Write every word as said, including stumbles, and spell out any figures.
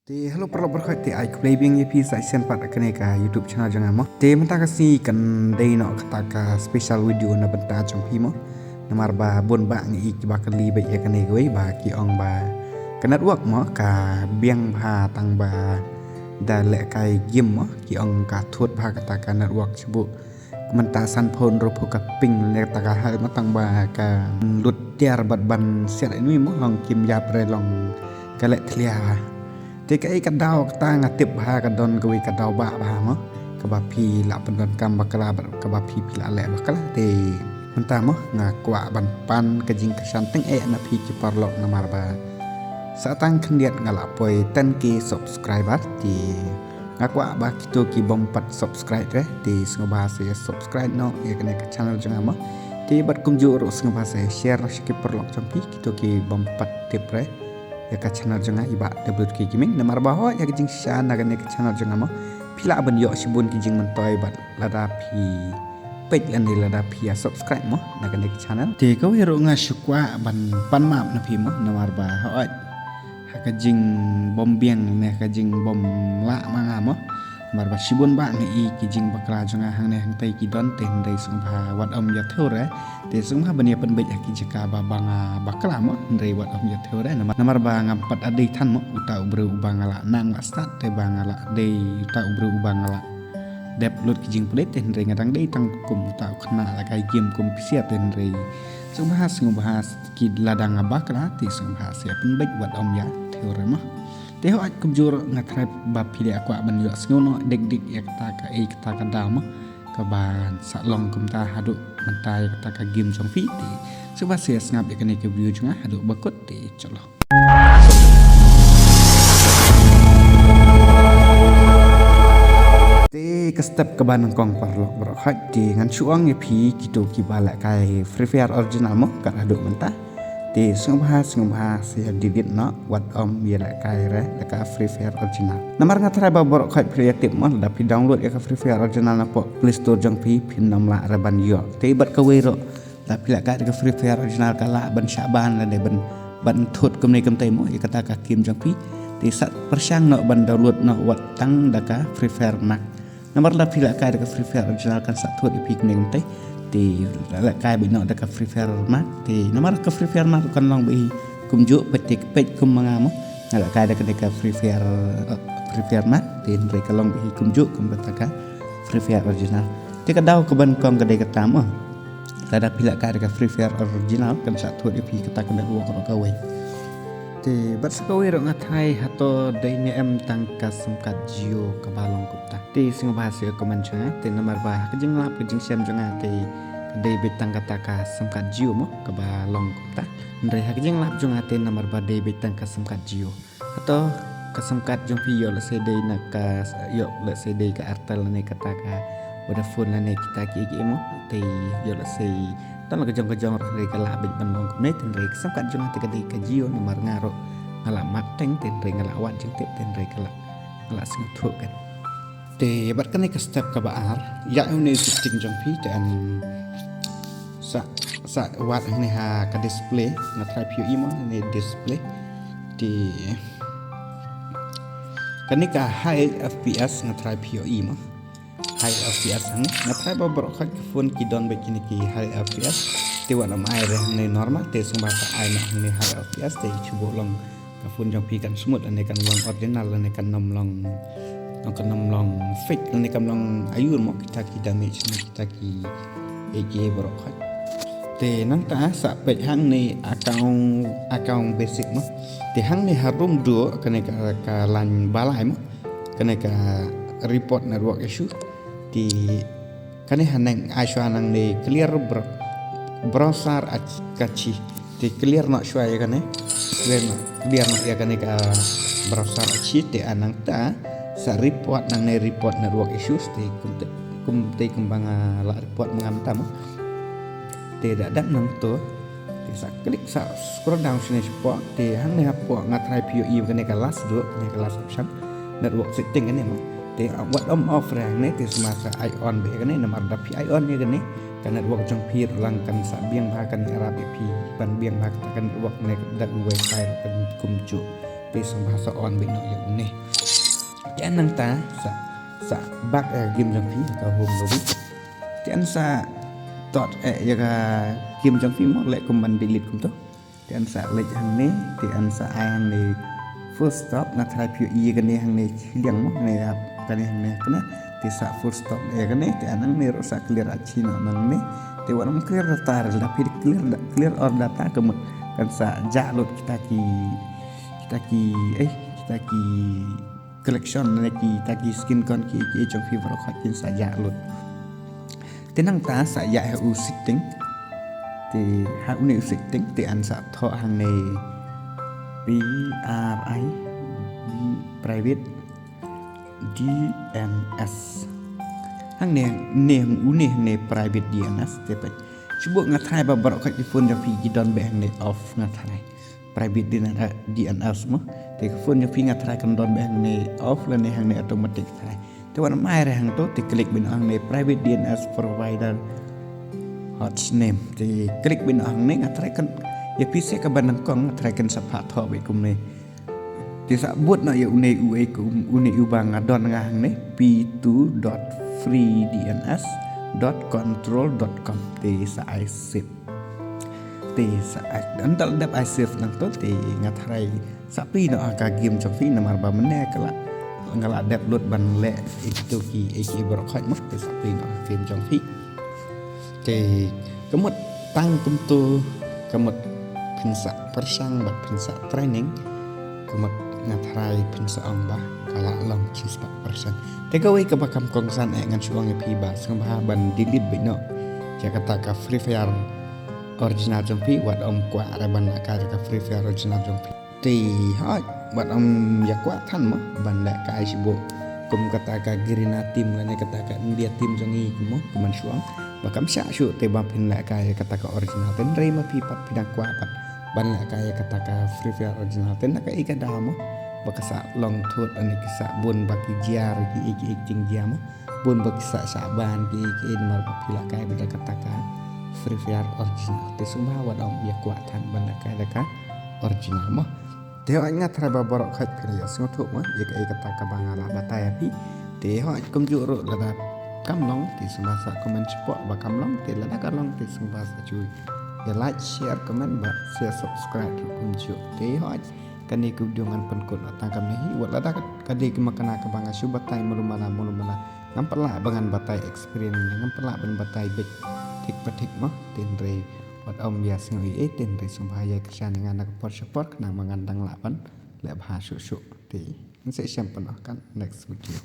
Te hello paralok baroh, te ai khublei biang ïa phi sa shisien pat ha kane ka YouTube channel jong nga mo. Te mynta ka sngi kan dei noh kata ka special video na bynta jong phi mo. Namar ba bun bah ngi i kiba kylli beit ïa kane kawei ba ki ong ba ka network mo ka biang bha tang ba da lehkai game mo, ki ong ka thut bha kata ka network shuh. Mynta san phone ruh phu ka ping ne ta ka hal ma tang ba ka lut tiar bad ban siat ini mo long kim ïap re long ka leh thlia. Te kaei ka daw kata nga tip bha ka don kawei ka daw bah bha mo, kaba phi lah pyndonkam bakla bad kaba phi phi lah leh bakla. Te mynta mo nga kwah ban pan ka jingkyrshan tyngeh na phi ki paralok namar ba sa tang khyndiat nga lah poi ten K subscriber. Te nga kwah ba kito ki bym pat subscribe re, te sngewbha sa subscribe noh ïa kane ka channel jong nga mo. Te bad kumjuh ruh sngewbha sa share noh sha ki paralok jong phi kito ki bym pat tip re ïa ka channel jong nga i Bah W K Gaming. Namar ba hooid ïa ka jingshisha na kane ka channel jong nga mo phi lah ban ïoh shibun ki jingmyntoi bad lada phi peit lane lada phi ïa subscribe mo na kane ka channel. Te kawei ruh nga shu kwah ban pan map na phi mo namar ba hooid ha ka jingbym biang ne ha ka jingbym lah ma nga mo. Namar ba shibun bah ngi i ki jingbakla jong nga hangne hangtai ki don, te hynrei sngewbha wat ym ïa thew re. Te sngewbha ban ïa pynbeit ha ki jaka ba ba nga bakla mo, hynrei wat ym ïa thew re. Namar, namar ba ngam pat adei than mo uta u briew uba nga lah nang lah stad, te ba nga lah dei uta u briew uba nga lah dep lut ki jingpynleit, te hynrei nga dang dei tang kum uta u khynnah lehkai game kum phi sngewthuh, te hynrei sngewbha sngewbha ki lada nga bakla te sngewbha sa pynbeit wat ym ïa thew re mo. Te hooid kumjuh ruh nga tharai ba phi lah kwah ban ïohsngew noh dik dik ïa kata kaei kata ka daw mo kaba sa long kumta haduh mynta ïa kata ka game jong phi. Te sngewbha sa sngap ïa kane ka video jong nga haduh ba kut, te chalo. Te ka step kaba nyngkong paralok baroh, hooid te ngan shu ong ïa phi kito kiba lehkai Free Fire original mo kat haduh mynta. Te sngewbha sngewbha sa ïa delete noh wat ym ïa lehkai re da ka Free Fire original. Namar nga tharai ba baroh hooid phi ïa tip mo lada phi download ïa ka Free Fire original na poh Play Store jong phi phin ym lah re ban ïoh. Te bad kawei ruh lada phi lehkai da ka Free Fire original ka lah ban shah ban lane ban ban thut kumne kumtai mo ïa kata ka game jong phi. Te sa pyrshang noh ban download noh wat tang da ka Free Fire Max. Namar lada phi lehkai da ka Free Fire original kan sa thut ïa phi kumne kumtai. Te lehkai beit noh da ka Free Fire Max. Te namar ka Free Fire Max kan long beit hi kumjuh, peit te peit kum ma nga mo. Nga lehkai da ka Free Fire, eh, Free Fire Max. Te hynrei ka long beit hi kumjuh kum kata ka Free Fire original. Te ka daw kaba nyngkong ka dei kata mo. Lada phi lehkai da ka Free Fire original kan sa thut ïa phi kata ka network ruh kawei. Te bad sa kawei ruh nga tharai hato dei ne em tang ka sim card Jio kaba long kumta. Te sngewbha sa comment jong nga, te namar ba ha ka jinglap ka jingshem jong nga te ka dei beit tang kata ka sim card Jio mo kaba long kumta. Hynrei ha ka jinglap jong nga te namar ba dei beit tang ka sim card Jio. Hato ka sim card jong phi ïoh lehse dei na ka, ïoh lehse dei ka Airtel lane kata ka Vodafone lane kita kiei kiei mo. Te ïoh lehse tang la ka jong ka jong ruh hynrei ka lah beit ban long kumne, te hynrei ka sim card jong nga te ka dei ka Jio namar nga ruh nga lah mad teng, te hynrei nga lah wad jingtip, te hynrei ka lah, nga lah sngewthuh kan. Te bad kane ka step kaba ar, ïa une u setting jong phi te yn sa, sa wad hangne ha ka display, nga tharai phi ïohi mo, ne display. Te kane ka high F P S nga tharai phi ïohi mo. High F P S hangne, nga tharai ba baroh khoit ki phone ki don beit kine ki high F P S. Te wat ym ai re hangne normal, te sngewbha sa ai noh hangne high F P S, te shu buh long ka phone jong phi kan smooth lane kan long original lane kan ym long, long kan ym long fake lane kan long aiur mo kita ki damage ne kita ki, eh, ki baroh khoit. Te nangta sa peit hangne account, account basic mo. Te hangne harum duh kane ka, ka line ba lai mo. Kane ka report network issue. Te kane haneng ai shuwa nangne clear br-, browser ach-, cache. Te clear noh shuwa ïa kane. Clear noh, clear noh ïa kane ka browser cache te nangta sa report nangne report network issues te kumte, kumte kumba nga la report mynta mo. Te da dang nangto. Te sa klik sa scroll down shane shapoh, te hangne hapoh nga tharai phi ïohi kane ka last duh, kane ka last option. Network setting kane mo. Te wat ym off re hangne, te sngewbha sa ai on beit kane, namar da phi ai on ïa kane ka network jong phi ruh lang kan sa biang bha, kan ïarap ïa phi ban biang bha kata ka network ne da u wifi ruh kan kumjuh. Te sngewbha sa on beit noh ïa une. Te nangta sa, sa back ïa ka game jong phi ha ka home lobby. Te sa tot eh ïa ka game jong phi mo, leh kum ban delete kumto. Te sa leit hangne, te sa ai hangne full stop. Nga tharai phi ïohi ïa kane hangne shiliang mo, kane ïa kane hangne kane. Te sa full stop ïa kane, te hangne ruh sa clear archive noh nangne. Te wat ym clear data re, lada phi clear da-, clear all data ka mut kan sa jah lut kita ki, kita ki, eh, kita ki collection ne kita ki skin kon ki, ki jong phi baroh khoit kin sa jah lut. Te nangta sa ïa ha u setting. Te ha une u setting te sa thoh hangne P R I V private D N S. Hangne, ne, une hangne private D N S te peit. Shu bok nga tharai ba baroh khoit ki phone jong phi ki don beit hangne off nga tharai. Private D N S, D N S mo. Te ka phone jong phi nga tharai kan don beit hangne off lane hangne automatic tharai. Te wat ym ai re hangto, te click beit noh hangne private D N S provider host name. Te click beit noh hangne, nga tharai kan, ïa phi seh kaba nyngkong nga tharai kan sa phah thoh beit kumne. Te sa bud noh ïa une u, eh, kum une uba nga don nga hangne, P two dot free D N S dot control dot com. Te sa ai save. Te sa ai, ynda la dep ai save nangto te nga tharai sa plie noh ha ka game jong phi, namar ba mynne ka la, nga la dep lut ban leh ïa kito ki, eh, ki baroh khoit mo, te sa plie noh ha ka game jong phi. Te ka mut tang kumto, ka mut phin sa pyrshang bad phin sa training, ka mut nga tharai phin sa ong ba ka la long shispah percent. Te kawei kaba kam kongsan eh ngan shu ong ïa phi ba sngewbha ban delete beit noh ïa kata ka Free Fire original jong phi, wat ym kwah re ban lehkai da ka Free Fire original jong phi. Te hooid, wat ym ïa kwah than mo ban lehkai shuh bok kum kata ka Garena team lane kata ka India team jong ngi mo, kumban shu ong ba kam shah shuh te ba phin lehkai ïa kata ka original, te hynrei ma phi pat phi dang kwah pat ban lehkai ïa kata ka Free Fire original, te na kaei ka daw mo ba ka sa long thut, lane ki sa bun ba ki jia, ki, ki, ki jingjia mo. Bun ba ki sa shah ban ki, ki, namar ba phi lehkai beit da kata ka Free Fire original. Te sngewbha wat ym ïa kwah than ban lehkai da ka original mo. Te hooid, nga tharai ba baroh khoit phi la ïohsngew thuh mo ïa kaei kata kaba nga la batai ïa phi. Te hooid, kumjuh ruh lada kam long te sngewbha sa comment shapoh ba kam long, te lada ka long te sngewbha sa shu ïa like, share, comment bad share, subscribe ruh kumjuh. Te hooid, kane ka video ngan pynkut noh tang kumne hi. Wat lada ka dei ka makna kaba nga shu batai malu mala malu mala, ngam pat lah ba ngan batai experience ne ngam pat lah ban batai beit thik pa thik mo. Te hynrei wat ym ïa sngew ei ei, te hynrei sngewbha ïa kyrshan ïa nga na ka por sha por khnang ba ngan dang lah ban leh bha shuh shuh. Te ngin sa ïashem pat noh ha ka next video.